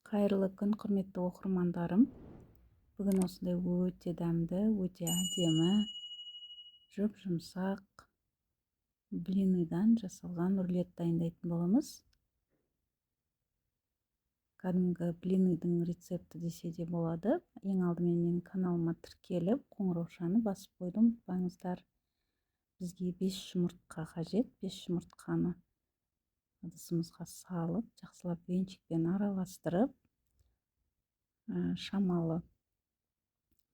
Қайырлы күн, құрметті оқырмандарым. Бүгін осындай өте дәмді, өте әдемі, жұп-жұмсақ блиныдан жасалған рулет дайындайтын боламыз. Кәдімгі блиныдың рецепті десе де болады. Ең алдымен менің каналыма тіркеліп, қоңыраушаны басып қоюды ұмытпаңыздар. Бізге 5 жұмыртқа қажет. 5 жұмыртқаны ыдысымызға салып, жақсылап венчикпен араластырып, шамалы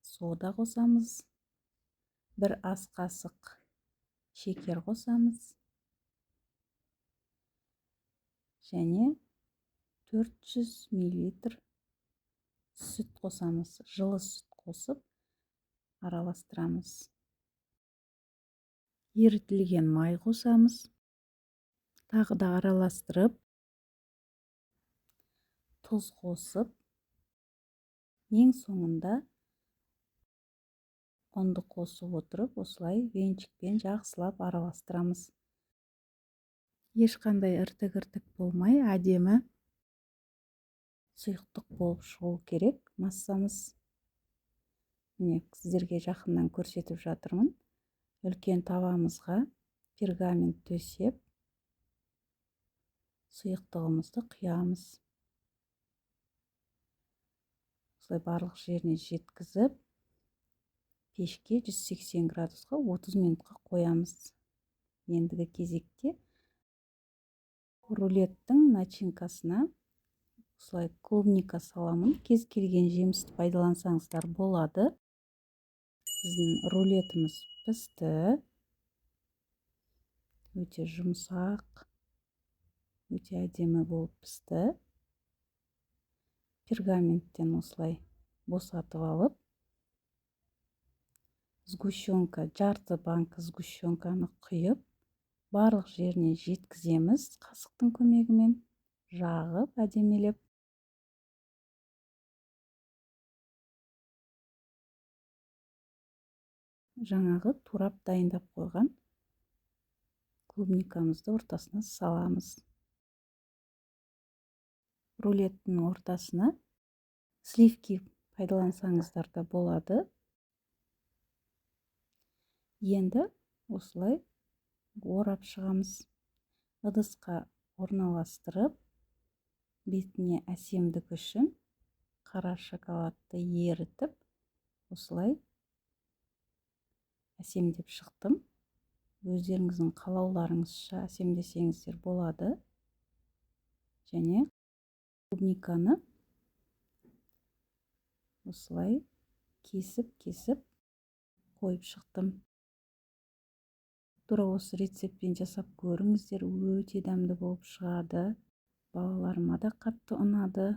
сода қосамыз, 1 ас қасық шекер қосамыз және 400 миллилитр сүт қосамыз. Жылы сүт қосып араластырамыз. Ерітілген май қосамыз. Тағы да араластырып, тұз қосып, ең соңында ұнды қосып отырып, осылай венчикпен жақсылап араластырамыз. Ешқандай іртік-іртік болмай, әдемі сұйықтық болып шығу керек массамыз. Міне, сіздерге жақыннан көрсетіп жатырмын. Үлкен табамызға пергамент төсеп, сұйықтығымызды құямыз. Осылай барлық жеріне жеткізіп, пешке 180 градусқа 30 минутқа қоямыз. Ендігі кезекте рулеттің начинкасына осылай клубника саламын. Кез келген жемісті пайдалансаңыздар болады. Біздің рулетіміз пісті. Өте жұмсақ, өте әдемі болып пісті. Пергаменттен осылай босатып алып, сгущенка, жарты банка сгущенканы құйып, барлық жеріне жеткіземіз қасықтың көмегімен, жағып әдемелеп. Жаңағы турап дайындап қойған клубникамызды ортасына саламыз. Рулеттің ортасына сливки пайдалансаңыздар да болады. Енді осылай орап шығамыз. Ыдысқа орналастырып, бетіне әсемдік үшін қара шоколадты ерітіп, осылай әсемдеп шықтым. Өздеріңіздің қалауларыңызша әсемдесеңіздер болады. Және клубниканы осылай кесіп-кесіп қойып шықтым. Тура осы рецептпен жасап көріңіздер, өте дәмді болып шығады. Балаларыма да қатты ұнады.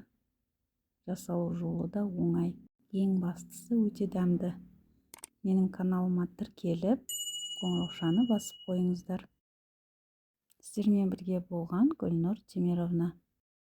Жасалу жолы да оңай. Ең бастысы өте дәмді. Менің каналыма тіркеліп, қоңыраушаны басып қойыңыздар. Сіздермен бірге болған Гүлнұр Темировна.